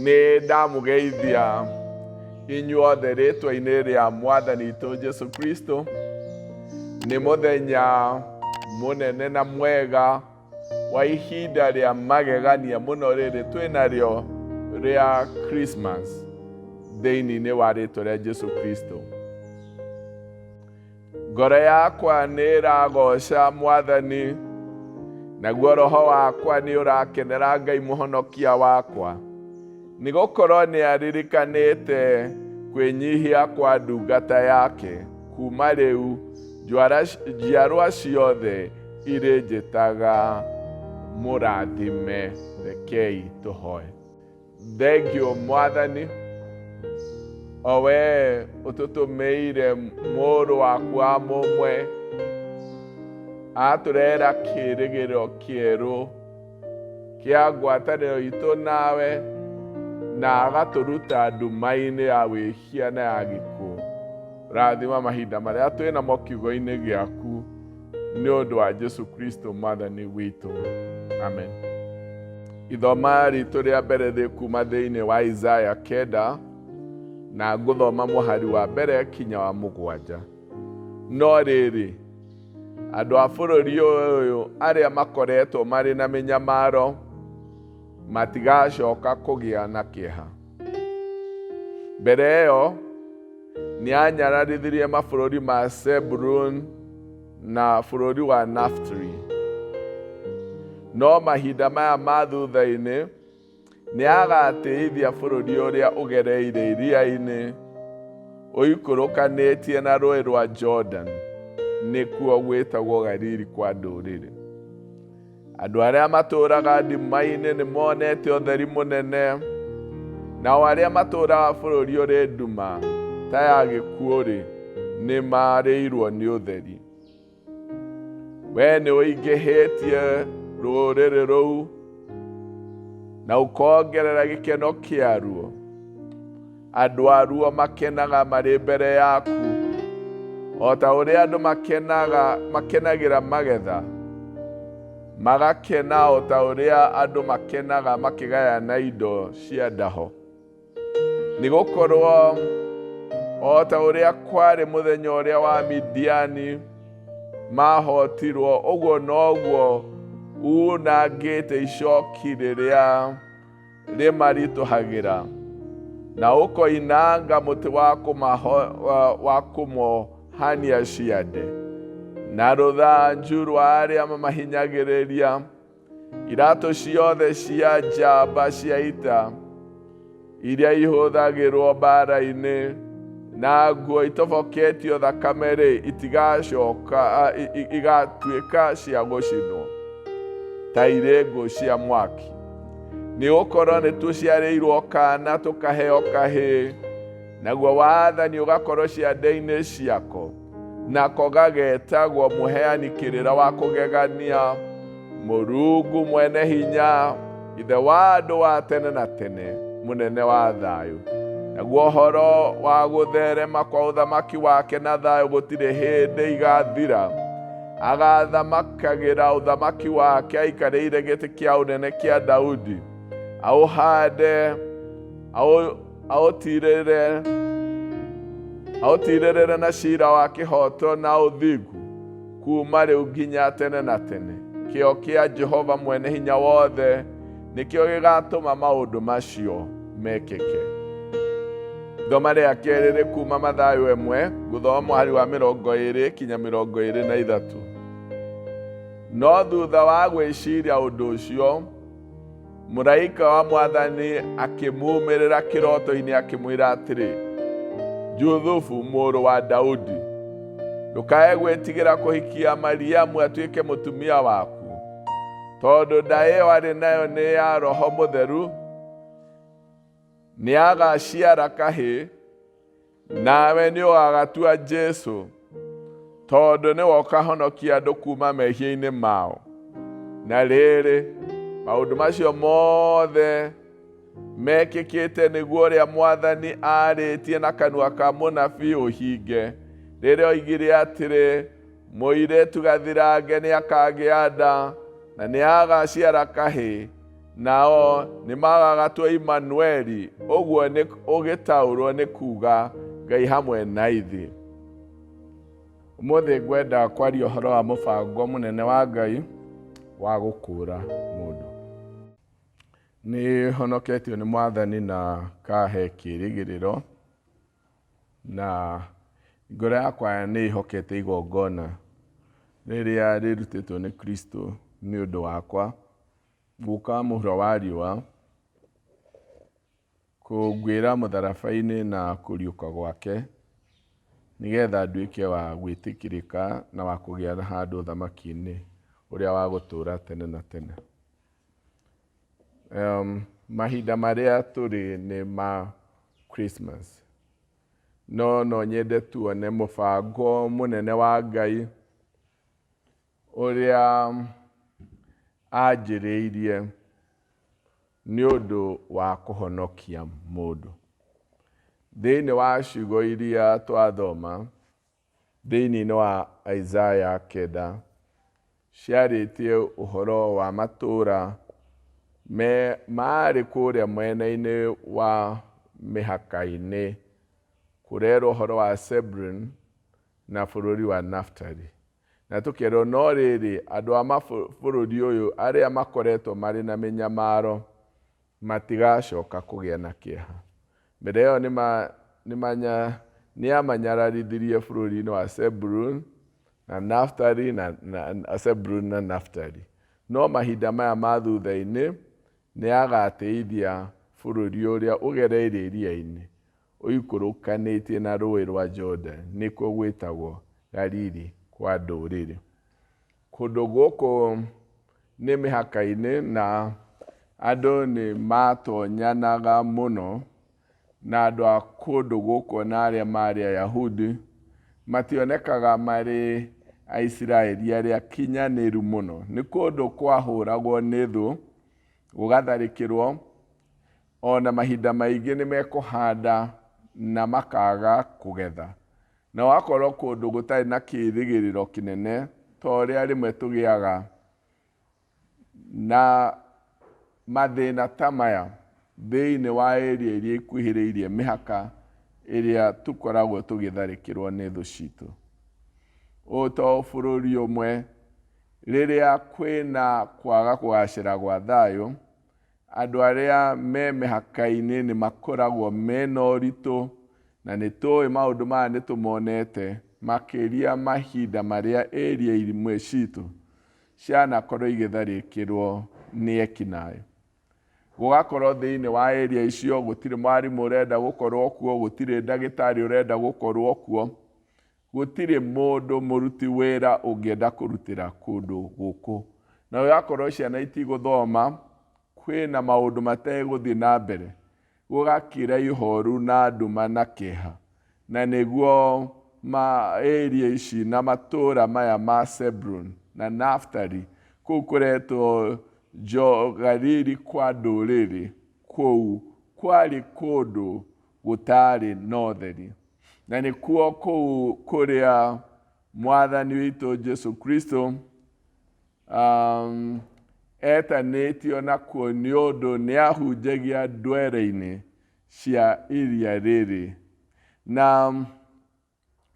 Nĩ ndamũgeithia inyuothe rĩtwa-inĩ rĩa Mwathani witũ Jesu Kristo. Nĩ mũthenya mũnene na mwega wa ihinda rĩa magegania mũno rĩrĩ twĩ narĩo rĩa Christmas thĩinĩ wa rĩtwa rĩa Jesu Kristo. Ngoro yakwa nĩ ĩragoca Mwathani, naguo roho wakwa nĩ ũrakenera Ngai mũhonokia wakwa, nĩ gũkorwo nĩ aririkanĩte kwĩnyihia kwa ndungata yake. Kuma rĩu njiarwa ciothe irĩnjĩtaga mũrathime. Rekei tũhoe. Thengio Mwathani, o we ũtũtũmĩire mũrũ waku wa mũmwe atũrehera kĩĩrĩgĩrĩro kĩerũ kĩa ngwatanĩro itũ nawe na agatũruta nduma-inĩ ya wĩhia na ya gĩkuũ. Rathima mahinda marĩa twĩ namo kiugo-inĩ gĩaku nĩ ũndũ wa Jesu Kristo Mwathani witũ. Amen. Ithoma ritũ rĩa mbere rĩ kuma thĩinĩ wa Isaya 9 na ngũthoma mũhari wa mbere kinya wa 7. No rĩrĩ, andũ a bũrũri ũyũ arĩa makoretwo marĩ na mĩnyamaro matigacoka kũgĩa na kĩeha. Mbere ĩyo nĩ anyararithirie mabũrũri ma Zebulun na bũrũri wa Naftali. No mahinda maya ma thutha-inĩ nĩ agatĩithia bũrũri ũrĩa ũgereire iria-inĩ ũikũrũkanĩtie na rũĩ rwa Jordan, nĩkuo gwĩtagwo Galili kwa ndũrĩrĩ. Andũ arĩa matũũraga nduma-inĩ nĩ monete ũtheri mũnene, nao arĩa matũũraga bũrũri ũrĩ nduma ta ya gĩkuũ-rĩ, nĩ marĩirwo nĩ ũtheri. Wee nĩ ũingĩhĩtie rũrĩrĩ rũu na ũkongerera gĩkeno kĩaruo. Andũ aruo makenaga marĩ mbere yaku, o ta ũrĩa andũ makenaga makenagĩra magetha, magakena o ta ũrĩa andũ makenaga makĩgayana indo cia ndaho. Nĩ gũkorwo o ta ũrĩa kwarĩ mũthenya ũrĩa wa Midiani mahotirwo, ũguo noguo unangĩte icoki rĩrĩa rĩmaritũhagĩra, na ũkoinanga mũtĩ wa kũmohania ciande, na rũthanju rwa arĩa mamahinyagĩrĩria, iratũ ciothe cia njamba cia ita iria ihũthagĩrwo mbaara-inĩ, na nguo itoboketio thakame-rĩ, itigacoka igatuĩka cia gũcinwo ta irĩ ngũ cia mwaki. Nĩ gũkorwo nĩ tũciarĩirwo kaana tũkaheo kahĩĩ, naguo wathani ũgakorwo ciande-inĩ ciako, nako gagetagwo mũheani kĩrĩra wa kũgegania, Mũrungu mwene hinya, Ithe wa andũ wa tene na tene, mũnene wa thayũ. Naguo ũhoro wa gũtherema kwa ũthamaki wake na thayũ gũtirĩ hĩndĩ igathira. Agathamakagĩra ũthamaki wake aikarĩire gĩtĩ kĩa ũnene kĩa Daudi, aũhande, aũtirĩrĩre na cira wa kĩhooto na ũthingu kuma rĩu nginya tene na tene. Kĩyo kĩa Jehova mwene hinya wothe nĩkĩo gĩgatũma maũndũ macio mekĩke. Ithoma rĩa kerĩ rĩ kuma Mathayo 1, ngũthoma mũhari wa 20 kinya 23. No thutha wa gwĩciria ũndũ ũcio, mũraika wa Mwathani akĩmumĩrĩra kĩroto-inĩ akĩmwĩra atĩrĩ, Juthufu mũrũ wa Daudi, ndũkae gwĩtigĩra kũhikia Mariamu atuĩke mũtumia waku, tondũ nda ĩyo arĩ nayo nĩ ya Roho Mũtheru. Nĩ agaciara kahĩĩ, nawe nĩ ũgagatua Jesu, tondũ nĩwe ũkahonokia andũ kuma mehia-inĩ mao. Na rĩrĩ, maũndũ macio mothe mekĩkĩte nĩguo ũrĩa Mwathani aarĩtie na kanua ka mũnabii ũhinge, rĩrĩa oigire atĩrĩ, mũirĩtu gathirange nĩ akagĩa nda na nĩ agaciara kahĩĩ, Nao nĩmagagatua Imanueli, ũguo nĩ ũgĩtaũrwo nĩ kuuga Ngai hamwe na ithuĩ. Ũmũthĩ ngwenda kwaria ũhoro wa mũbango mũnene wa Ngai wa gũkũũra mũndũ. Nĩ honoketio nĩ Mwathani na kahe kĩĩrĩgĩrĩro, na ngoro yakwa nĩ ĩhokete igongona rĩrĩa rĩrutĩtwo nĩ Kristo nĩ ũndũ wakwa, gũka mũhuro wa riũa, kũnguĩra mũtharaba-inĩ na kũriũka gwake, nĩgetha nduĩke wa gwĩtĩkĩrĩka na wa kũgĩa na handũ ũthamaki-inĩ ũrĩa wa gũtũũra tene na tene. Mahinda marĩa tũrĩ nĩ ma Christmas. No no nyende tuone mũbango mũnene wa Ngai ũrĩa anjĩrĩirie nĩ ũndũ wa kũhonokia mũndũ. Thĩinĩ wa ciugo iria twathoma thĩinĩ wa Isaya 9, ciarĩtie ũhoro wa matũũra me maarĩ kũrĩa mwena-inĩ wa mĩhaka-inĩ, kũrerwo ũhoro wa Zebulun na bũrũri wa Naftali. Na tũkerwo no rĩrĩ, andũ a bũrũri ũyũ arĩa makoretwo marĩ na mĩnyamaro matigacoka kũgĩa na kĩeha. Mbere ĩyo nĩamanyararithirie bũrũri-inĩ wa Zebulun na Naftali na Zebulun na Naftali. No mahinda maya ma thutha-inĩ nĩagatĩithia bũrũri ũrĩa ũgereire iria-inĩ ũikũrũkanĩtie na rũĩ rwa Jordan, nĩkuo gwĩtagwo Galili kwa ndũrĩrĩ. Kũndũ gũkũ nĩ mĩhaka-inĩ na andũ nĩ matonyanaga mũno, na andũ a kũndũ gũkũ na arĩa marĩ Ayahudi mationekaga marĩ Aisiraeli arĩa kinyanĩru mũno. Nĩ kũndũ kwahũragwo nĩ thũ, gũgatharĩkĩrwo, ona mahinda maingĩ nĩ mekũhanda na makaga kũgetha. Na wakorwo kũndũ gũtarĩ na kĩĩrĩgĩrĩro kĩnene ta ũrĩa rĩmwe tũgĩaga na mathĩna ta maya thĩinĩ wa area iria ikuhĩrĩirie mĩhaka ĩrĩa tũkoragwo tũgĩtharĩkĩrwo nĩ thũ citũ. Ũyũ to bũrũri ũmwe, rĩrĩa kwĩna kwaga kũgacĩra gwa thayũ, andũ arĩa me mĩhaka-inĩ nĩ makoragwo mena ũritũ, na nĩ tũĩ maũndũ maya nĩ tũmonete makĩria mahinda marĩa area imwe citũ cianakorwo igĩtharĩkĩrwo nĩ ekinaĩ. Gũgakorwo thĩinĩ wa area icio gũtirĩ mwarimũ ũrenda gũkorwo kuo, gũtirĩ ndagĩtarĩ ũrenda gũkorwo kuo, gũtirĩ mũndũ mũruti wĩra ũngĩenda kũrutĩra kũndũ gũkũ. Na gũgakorwo ciana itigũthoma, kwĩna maũndũ mategũthiĩ na mbere, gũgakira ihoru na nduma na kĩeha. Na nĩguo ma area ici na matũũra maya ma Zebulun na Naftali, kũu kũretwo Galili kwa ndũrĩrĩ, kũu kwarĩ kũndũ gũtarĩ na ũtheri. Na nĩkuo kũu kũrĩa Mwathani witũ Jesu Kristo etanĩtio nakuo nĩ ũndũ nĩahunjagia ndwere-inĩ cia iria rĩrĩ. Na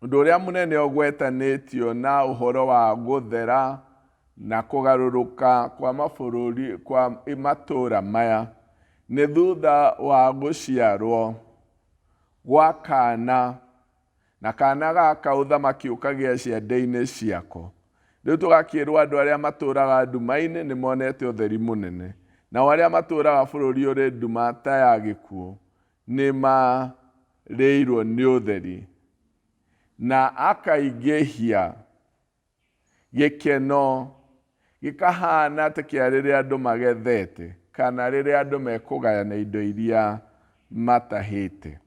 ũndũ ũrĩa mũnene ũgwetanĩtio na ũhoro wa gũthera na kũgarũrũka kwa mabũrũri kwa matũũra maya nĩ thutha wa gũciarwo gwa kana, na kana gaka ũthamaki ũkagĩa ciande-inĩ ciako. Rĩu tũgakĩrwo andũ arĩa matũũraga nduma-inĩ nĩ monete ũtheri mũnene, nao arĩa matũũraga bũrũri ũrĩ nduma ta ya gĩkuũ nĩ marĩirwo nĩ ũtheri. Na akaingĩhia gĩkeno gĩkahana ta kĩa rĩrĩa andũ magethete kana rĩrĩa andũ mekũgayana indo iria matahĩte.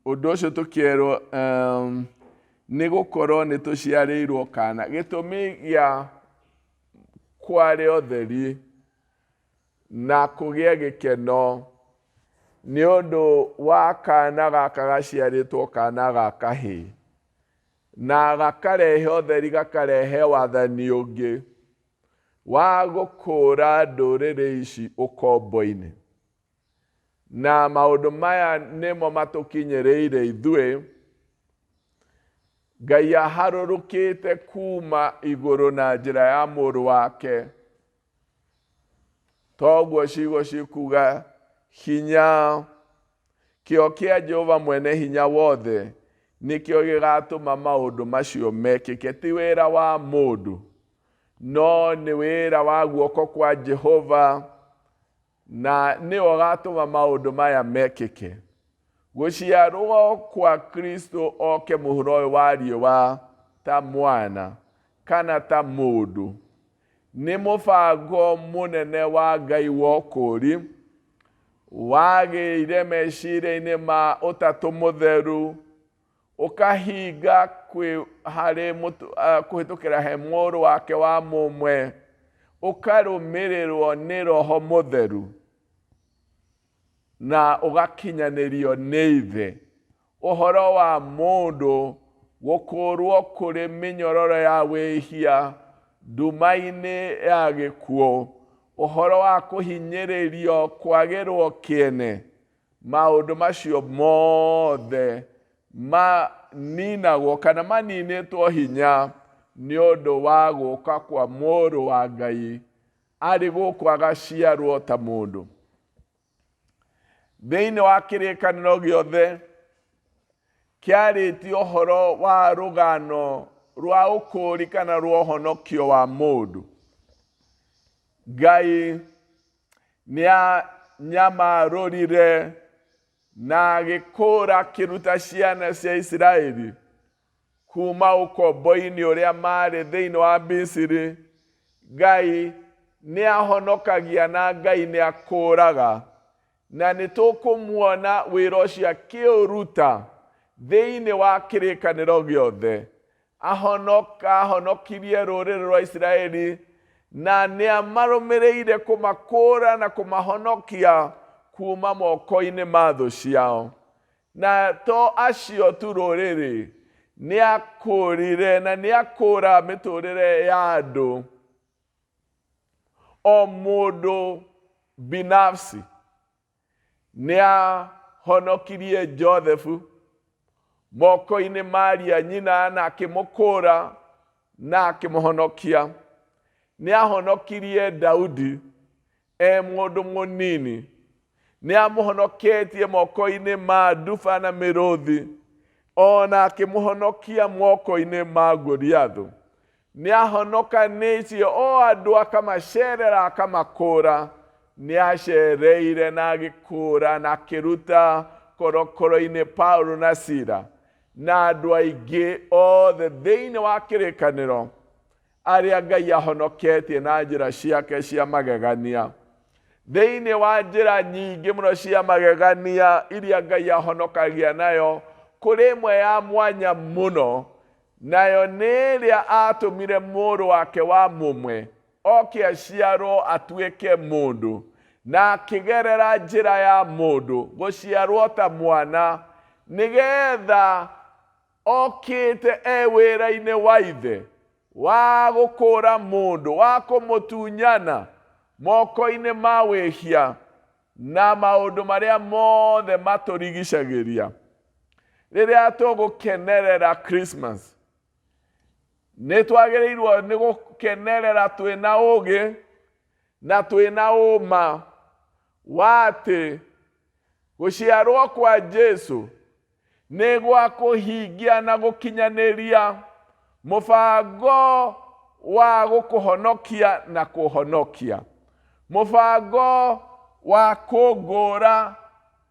Ũndũ ũcio tũkĩerwo nĩ gũkorwo nĩ tũciarĩirwo kana. Gĩtũmi gĩa kware ũtheri na kũgĩe gĩkeno nĩ ũndũ wa kana gaka gaciarĩtwo kana ga kahĩĩ, na gakarehe ũtheri, gakarehe wathani ũngĩ. wa gũkũũra ndũrĩrĩ ici ũkombo-inĩ. Na maũndũ maya nĩmo matũkinyĩrĩire ithuĩ. Ngai aharũrũkĩte kuma igũrũ na njĩra ya mũrũ wake. Toguo ciugo cikuga hinya kĩo kĩa Jehova mwene hinya wothe nĩkĩo gĩgatũma maũndũ macio mekĩke. Ti wĩra wa mũndũ, no nĩ wĩra wa guoko kwa Jehova, na nĩwe ũgatũma maũndũ maya mekĩke. Gũciarwo kwa Kristo oke mũhuro ũyũ wa riũa ta mwana kana ta mũndũ nĩ mũbango mũnene wa Ngai wa ũkũũri wagĩire meciria-inĩ ma Ũtatũ Mũtheru, ũkahinga kwĩ harĩ kũhĩtũkĩra he mũrũ wake wa mũmwe, ũkarũmĩrĩrwo nĩ Roho Mũtheru na ũgakinyanĩrio nĩ Ithe. Ũhoro wa mũndũ gũkũũrwo kũrĩ mĩnyororo ya wĩhia nduma-inĩ ya gĩkuũ, ũhoro wa kũhinyĩrĩrio kwagĩrwo kĩene, maũndũ macio mothe maninagwo kana maninĩtwo hinya nĩ ũndũ wa gũka kwa Mũrũ wa Ngai arĩ gũkũ agaciarwo ta mũndũ. Thĩinĩ wa kĩrĩkanĩro gĩothe kĩarĩtie ũhoro wa rũgano rwa ũkũũri kana rwa ũhonokio wa mũndũ. Ngai nĩ anyamarũrire na agĩkũũra akĩruta ciana cia Isiraeli kuma ũkombo-inĩ ũrĩa maarĩ thĩinĩ wa Misiri. Ngai nĩ ahonokagia na Ngai nĩ akũũraga, na nĩ tũkũmuona wĩra ũcio akĩũruta thĩinĩ wa kĩrĩkanĩro gĩothe. Ahonoka ahonokirie rũrĩrĩ rwa Isiraeli na nĩ amarũmĩrĩire kũmakũũra na kũmahonokia kuma moko-inĩ ma thũ ciao. Na to acio tu rũrĩrĩ, nĩ akũũrire na nĩ akũũra mĩtũũrĩre ya andũ, o mũndũ binafsi. Nĩ ahonokirie Jothefu moko-inĩ ma aria nyina na akĩmũkũũra na akĩmũhonokia. Nĩ ahonokirie Daudi e mũndũ mũnini. Nĩ amũhonoketie moko-inĩ ma nduba na mĩrũthi, o na akĩmũhonokia moko-inĩ ma Goliathũ. Nĩ ahonokanĩtie o andũ akamacerera akamakũũra. Nĩ acereire na agĩkũũra na akĩruta korokoro-inĩ Paulo na Sila na andũ aingĩ othe thĩinĩ wa kĩrĩkanĩro arĩa Ngai ahonoketie na njĩra ciake cia magegania. Thĩinĩ wa njĩra nyingĩ mũno cia magegania iria Ngai ahonokagia nayo, kũrĩ ĩmwe ya mwanya mũno, nayo nĩ ĩrĩa atũmire mũrũ wake wa mũmwe oke aciarwo atuĩke mũndũ, na akĩgerera njĩra ya mũndũ gũciarwo ta mwana, nĩgetha okĩte e wĩra-inĩ wa ithe wa gũkũũra mũndũ, wa kũmũtunyana moko-inĩ ma wĩhia na maũndũ marĩa mothe matũrigicagĩria. Rĩrĩa tũgũkenerera Christmas, nĩ twagĩrĩirwo nĩ gũkenerera twĩna ũũgĩ na twĩna ũma wa atĩ gũciarwo kwa Jesu nĩ gwa kũhingia na gũkinyanĩria mũbango wa gũkũhonokia na kũhonokia, mũbango wa kũngũra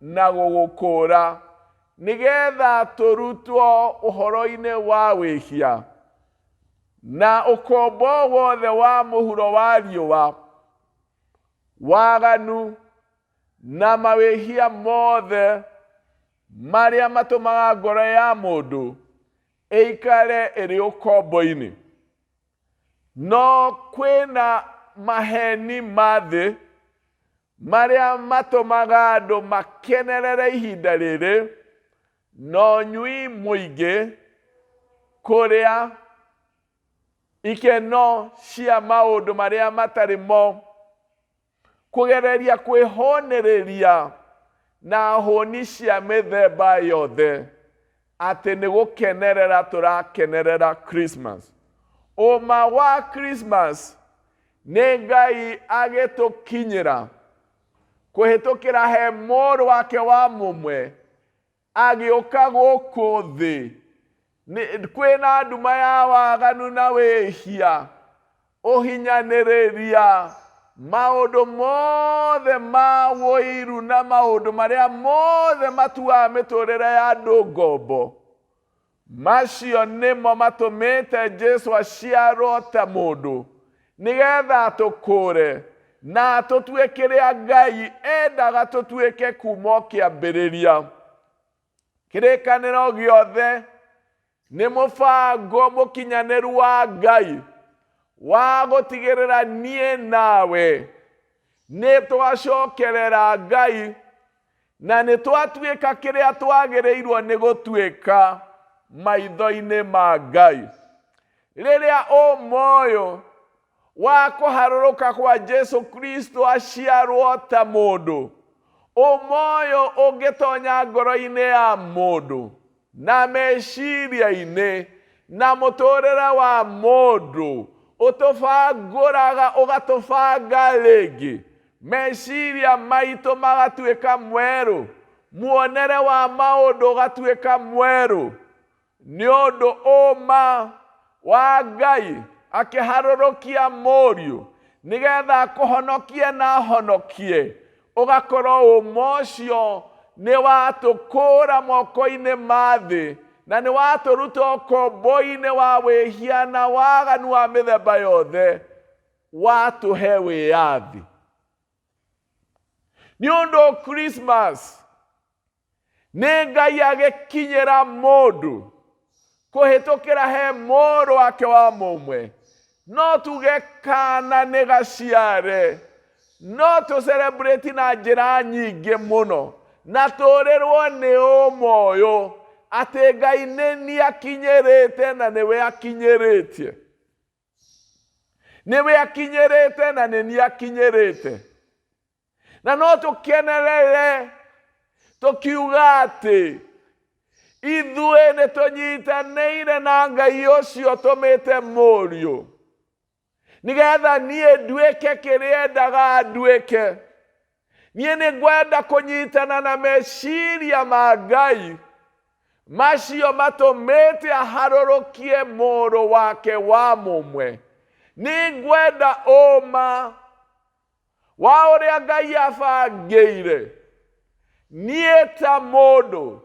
na gũgũkũra, nĩgetha tũrutwo ũhoro-inĩ wa wĩhia na ũkombo wothe wa mũhuro wa riũa, waganu na mawĩhia mothe marĩa matũmaga ngoro ya mũndũ ĩikare ĩrĩ ũkombo-inĩ. No kwĩna maheni ma thĩ marĩa matũmaga andũ makenerere ihinda rĩrĩ na ũnyui mũingĩ, kũrĩa, Ikeno cia maũndũ marĩa matarĩ mo, kũgereria kwĩhũnĩrĩria na hũni cia mĩthemba yothe atĩ nĩ gũkenerera tũrakenerera Christmas. Ũma wa Christmas nĩ Ngai agĩtũkinyĩra kũhĩtũkĩra he mũrũ wake wa mũmwe agĩũka gũkũ thĩ. Kwĩna nduma ya waganu na wĩhia, ũhinyanĩrĩria, maũndũ mothe ma ũiru na maũndũ marĩa mothe matuaga mĩtũrĩre ya andũ ngombo. Macio nĩmo matũmĩte Jesu aciarwo ta mũndũ, nĩgetha atũkũũre na atũtue kĩrĩa Ngai endaga tũtuĩke kuma o kĩambĩrĩria. Kĩrĩkanĩro gĩothe nĩ mũbango mũkinyanĩru wa Ngai wa gũtigĩrĩra niĩ nawe nĩ twacokerera Ngai na nĩ twatuĩka kĩrĩa twagĩrĩirwo nĩ gũtuĩka maitho-inĩ ma Ngai. Rĩrĩa ũma ũyũ wa kũharũrũka kwa Jesu Kristo aciarwo ta mũndũ, ũma ũyũ ũngĩtonya ngoro-inĩ ya mũndũ na meciria-inĩ na mũtũrĩre wa mũndũ, ũtũbangũraga ũgatũbanga rĩngĩ, meciria maitũ magatuĩka mwerũ, muonere wa maũndũ ũgatuĩka mwerũ, nĩ ũndũ ũma wa Ngai akĩharũrũkia mũriũ nĩgetha akũhonokie na ahonokie, ũgakorwo ũma ũcio nĩ watũkũũra moko-inĩ ma thĩ na nĩ watũruta ũkombo-inĩ wa wĩhia na waganu wa mĩthemba yothe, watũhe wĩyathi. Nĩ ũndũ Christmas nĩ Ngai agĩkinyĩra mũndũ kũhĩtũkĩra he mũrũ wake wa mũmwe. No tuge kana nĩ gaciare, no tũ celebrate na njĩra nyingĩ mũno na tũrĩrwo nĩ ũma ũyũ atĩ Ngai nĩ niĩ akinyĩrĩte na nĩwe akinyĩrĩtie. Nĩwe akinyĩrĩte na nĩ niĩ akinyĩrĩte. Na no tũkenerere tũkiuga atĩ ithuĩ nĩ tũnyitanĩire na Ngai ũcio tũmĩte mũriũ, nĩgetha niĩ nduĩke kĩrĩa endaga nduĩke. Niĩ nĩ ngwenda kũnyitana na meciria ma Ngai macio matũmĩte aharũrũkie mũrũ wake wa mũmwe. Nĩ ngwenda ũma wa ũrĩa Ngai abangĩire niĩ ta mũndũ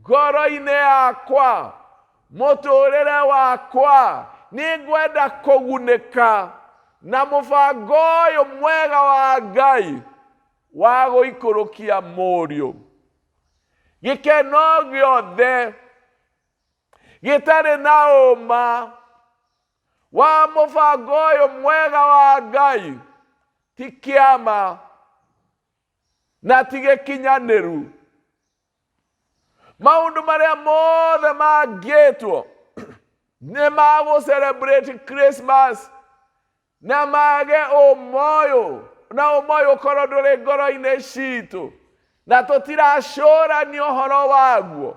ngoro-inĩ yakwa, mũtũrĩre wakwa, nĩ ngwenda kũgunĩka na mũbango ũyũ mwega wa Ngai wa gũikũrũkia mũriũ. Gĩkeno gĩothe gĩtarĩ na ũma wa mũbango ũyũ mwega wa Ngai ti kĩama na ti gĩkinyanĩru. Maũndũ marĩa mothe mangĩtwo nĩ ma gũ celebrate Christmas na mage ũma ũyũ, na ũma ũyũ ũkorwo ndũrĩ ngoro-inĩ citũ na tũtiracũrania ũhoro waguo.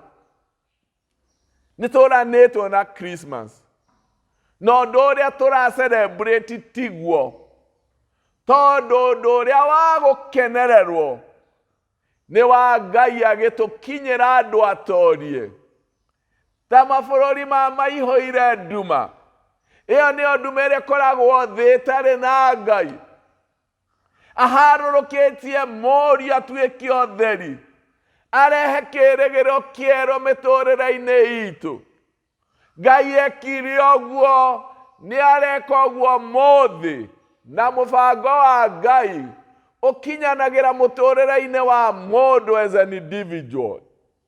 Nĩ tũranĩtwo na Christmas na ũndũ ũrĩa tũra celebrate tiguo, tondũ ũndũ ũrĩa wa gũkenererwo nĩ wa Ngai agĩtũkinyĩra andũ atorie ta mabũrũri ma maihũire nduma. Ĩyo nĩyo nduma ĩrĩa ĩkoragwo thĩ ĩtarĩ na Ngai. Aharũrũkĩtie mũriũ atuĩke ũtheri, arehe kĩĩrĩgĩrĩro kĩerũ mĩtũrĩre-inĩ itũ. Ngai ekire ũguo, nĩ areka ũguo ũmũthĩ, na mũbango wa Ngai ũkinyanagĩra mũtũrĩre-inĩ wa mũndũ as an individual,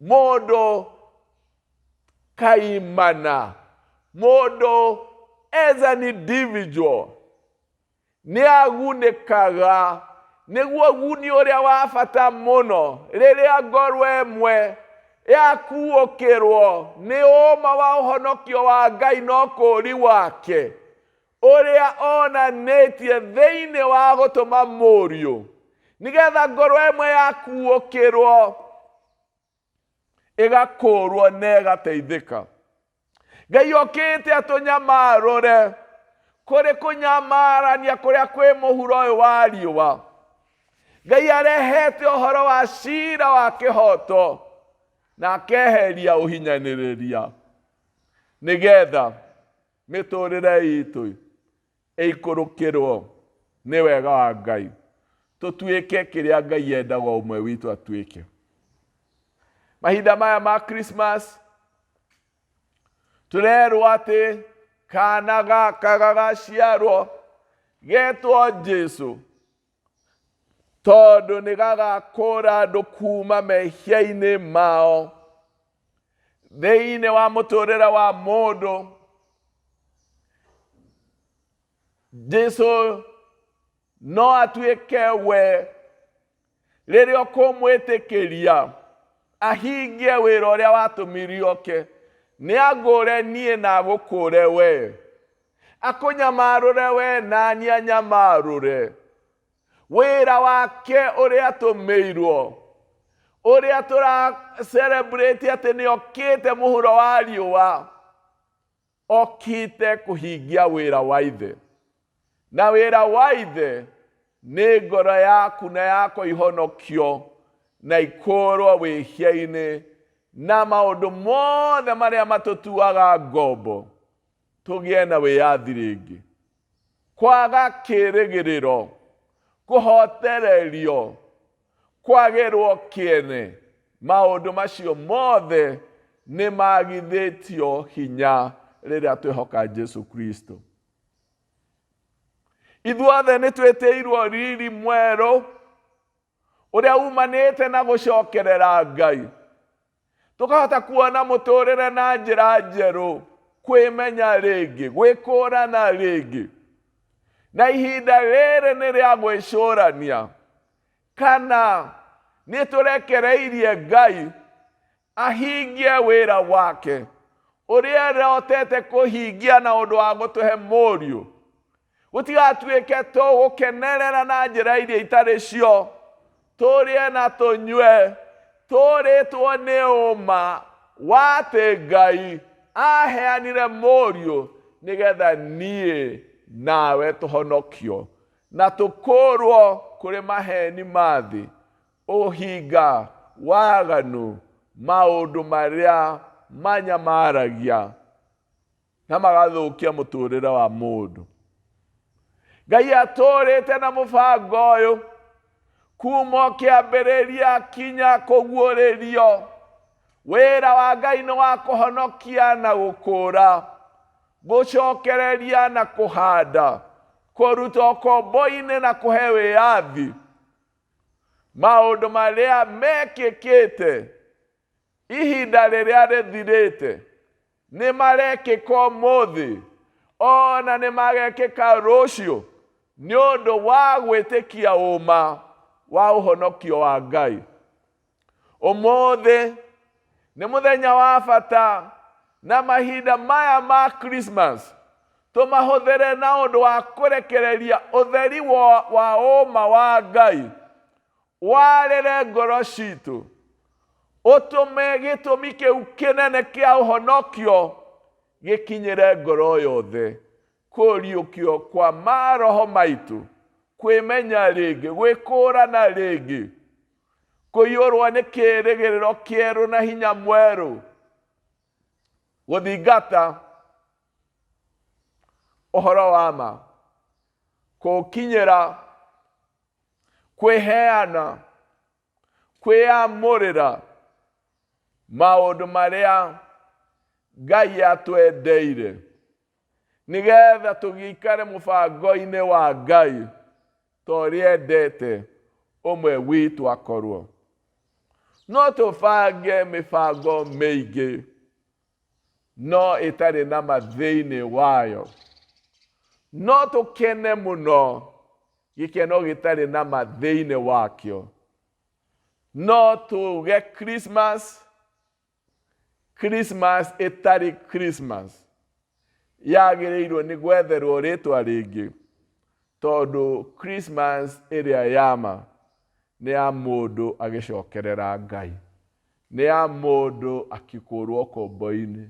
mũndũ kaimana, mũndũ as an individual nĩ agunĩkaga. Nĩguo ũguni ũrĩa wa bata mũno rĩrĩa ngoro ĩmwe yakuũkĩrwo nĩ ũma wa ũhonokio wa Ngai na ũkũũri wake. Ũrĩa onanĩtie thĩinĩ wa gũtũma Mũriũ, nĩgetha ngoro ĩmwe yakuũkĩrwo ĩgakũrwo na ĩgateithĩka. Ngai okĩte atũnyamarũre kũrĩ kũnyamarania kũrĩa kwĩ mũhuro ũyũ wa riũa. Ngai arehete ũhoro wa cira wa kĩhoto na akeheria ũhinyanĩrĩria nĩgetha mĩtũrĩre itũ ĩikũrũkĩrwo nĩ wega wa Ngai, tũtuĩke kĩrĩa Ngai endaga o ũmwe witũ atuĩke. Mahinda maya ma Christmas tũrerwo atĩ kana gaka gagaciarwo getwo Jesu tondũ nĩ gagakũra andũ kuma mehia-inĩ mao thĩinĩ wa mũtũrĩre wa mũndũ. Jesu no atuĩke we rĩrĩa ũkũmwĩtĩkĩria ahingie wĩra ũrĩa watũmire oke, nĩ angũre niĩ na agũkũre we, akũnyamarũre we na niĩ anyamarũre. Wĩra wake ũrĩa atũmĩirwo, ũrĩa tũra celebrate atĩ nĩ okĩte mũhuro wa riũa, okĩte kũhingia wĩra wa ithe. Na wĩra wa ithe nĩ ngoro yaku na yakwa ihonokio na ikũrwo wĩhia-inĩ na maũndũ mothe marĩa matũtuaga ngombo, tũgĩe na wĩyathi rĩngĩ. Kwaga kĩĩrĩgĩrĩro, kũhotererio, kwagĩrwo kĩene, maũndũ macio mothe nĩ magithĩtio hinya rĩrĩa twehoka Jesu Kristo. Ithuothe nĩ twĩtĩirwo riri mwerũ ũrĩa umanĩte na gũcokerera Ngai, tũkahota kuona mũtũrĩre na njĩra njerũ, kwĩmenya rĩngĩ, gwĩkũrana rĩngĩ. Na ihinda rĩrĩ nĩ rĩa gwĩcũrania kana nĩ tũrekereirie Ngai ahingie wĩra wake ũrĩa arotete kũhingia na ũndũ wa gũtũhe Mũriũ. Gũtigatuĩke tũgũkenerera na njĩra iria itarĩ cio, tũrĩe na tũnyue, tũrĩtwo nĩ ũma wa atĩ Ngai aheanire Mũriũ nĩgetha niĩ nawe tũhonokio na tũkũrwo kũrĩ maheni ma thĩ, ũhinga, waganu, maũndũ marĩa manyamaragia na magathũkia mũtũrĩre wa mũndũ. Ngai atũrĩte na mũbango ũyũ kuma o kĩambĩrĩria kinya kũguũrĩrio. Wĩra wa Ngai nĩ wa kũhonokia na gũkũra, gũcokereria na kũhanda, kũruta ũkombo-inĩ na kũhe wĩyathi. Maũndũ marĩa mekĩkĩte ihinda rĩrĩa rĩthirĩte nĩ marekĩka ũmũthĩ, ona nĩ magekĩka rũciũ, nĩ ũndũ wa gwĩtĩkia ũma wa ũhonokio wa Ngai. Ũmũthĩ nĩ mũthenya wa bata, na mahinda maya ma Christmas tũmahũthĩre na ũndũ wa kũrekereria ũtheri wa ũma wa Ngai warĩre ngoro citũ, ũtũme gĩtũmi kĩu kĩnene kĩa ũhonokio gĩkinyĩre ngoro yothe, kũriũkio kwa maroho maitũ, kwĩmenya rĩngĩ, gwĩkũrana rĩngĩ, kũiyũrwo nĩ kĩĩrĩgĩrĩro kĩerũ na hinya mwerũ, gũthingata ũhoro wa ma, kũũkinyĩra, kwĩheana, kwĩyamũrĩra maũndũ marĩa Ngai atwendeire, nĩgetha tũgĩikare mũbango-inĩ wa Ngai ta ũrĩa endete ũmwe witũ akorwo. No tũbange mĩbango mĩingĩ no ĩtarĩ na ma thĩinĩ wayo. No tũkene mũno gĩkeno gĩtarĩ na ma thĩinĩ wakĩo. No tuge Christmas, Christmas ĩtarĩ Christmas. Yagĩrĩirwo nĩ gwetherwo rĩtwa rĩngĩ tondũ Christmas ĩrĩa yama nĩ ya mũndũ agĩcokerera Ngai, nĩ ya mũndũ akĩkũrwo kombo-inĩ,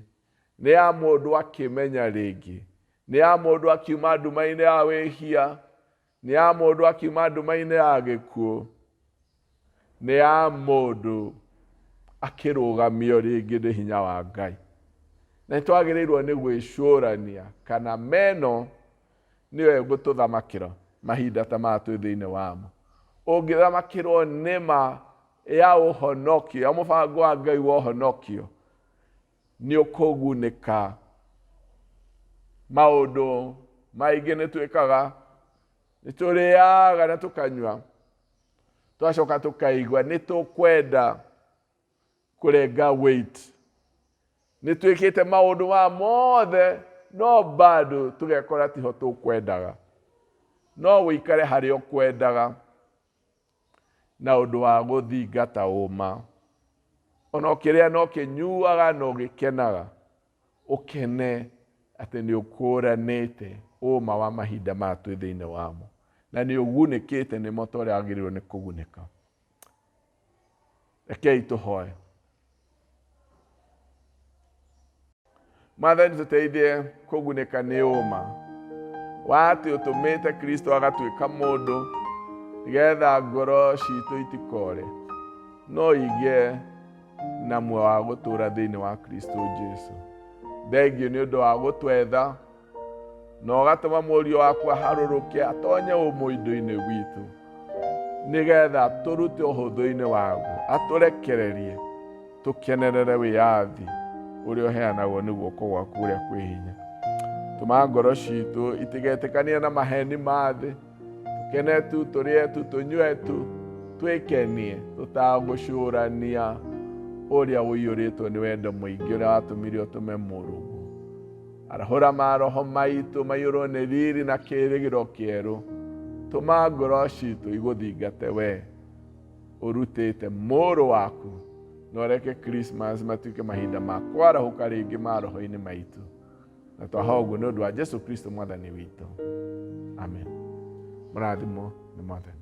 nĩ ya mũndũ akĩmenya rĩngĩ, nĩ ya mũndũ akiuma nduma-inĩ ya wĩhia, nĩ ya mũndũ akiuma nduma-inĩ ya gĩkuũ, nĩ ya mũndũ akĩrũgamio rĩngĩ nĩ hinya wa Ngai. Na nĩ twagĩrĩirwo nĩ gwĩcũrania kana meno nĩyo ĩgũtũthamakĩra mahinda ta maya twĩ thĩinĩ wamo. Ũngĩthamakĩrwo nĩ ma ya ũhonokio, ya mũbango wa Ngai wa ũhonokio, nĩ ũkũgunĩka. Maũndũ maingĩ nĩ twĩkaga, nĩ tũrĩaga na tũkanyua, twacoka tũkaigua nĩ tũkwenda kũrenga weight. Nĩ twĩkĩte maũndũ maya mothe no bado tũgekora tiho tũkwendaga. No ũikare harĩa ũkwendaga na ũndũ wa gũthingata ũma. Ona ũkĩrĩa na ũkĩnyuaga na ũgĩkenaga, ũkene atĩ nĩ ũkũranĩte ũma wa mahinda maya twĩ thĩinĩ wamo, na nĩ ũgunĩkĩte nĩmo ta ũrĩa wagĩrĩirwo nĩ kũgunĩka. Rekei tũhoe. Mwathani, tũteithie kũgunĩka nĩ ũma wa atĩ ũtũmĩte Kristo agatuĩka mũndũ nĩgetha ngoro citũ itikore no igĩe na muoyo wa gũtũũra thĩinĩ wa Kristo Jesu. Thengiũ nĩ ũndũ wa gũtwetha na ũgatũma mũriũ waku aharũrũke atonye ũmũindũ-inĩ witũ nĩgetha tũrute ũhũthũ-inĩ waguo, atũrekererie tũkenerere wĩyathi ũrĩa ũheanagwo nĩ guoko gwaku ũrĩa kwĩ hinya. Tũma ngoro citũ itigetĩkanie na maheni ma thĩ, tũkene tu, tũrĩe tu, tũnyue tu, twĩkenie tũtagũcũrania ũrĩa ũiyũrĩtwo nĩ wendo mũingĩ ũrĩa watũmire ũtũme mũrũguo. Arahũra maroho maitũ maiyũrwo nĩ riri na kĩĩrĩgĩrĩro kĩerũ. Tũma ngoro citũ igũthingate we ũrutĩte mũrũ waku, na ũreke Christmas matuĩke mahinda ma kwarahũka rĩngĩ maroho-inĩ maitũ. Na twahoya ũguo nĩ ũndũ wa Jesu Kristo mwathani witũ. Amen. Mũrathimwo nĩ mwathani.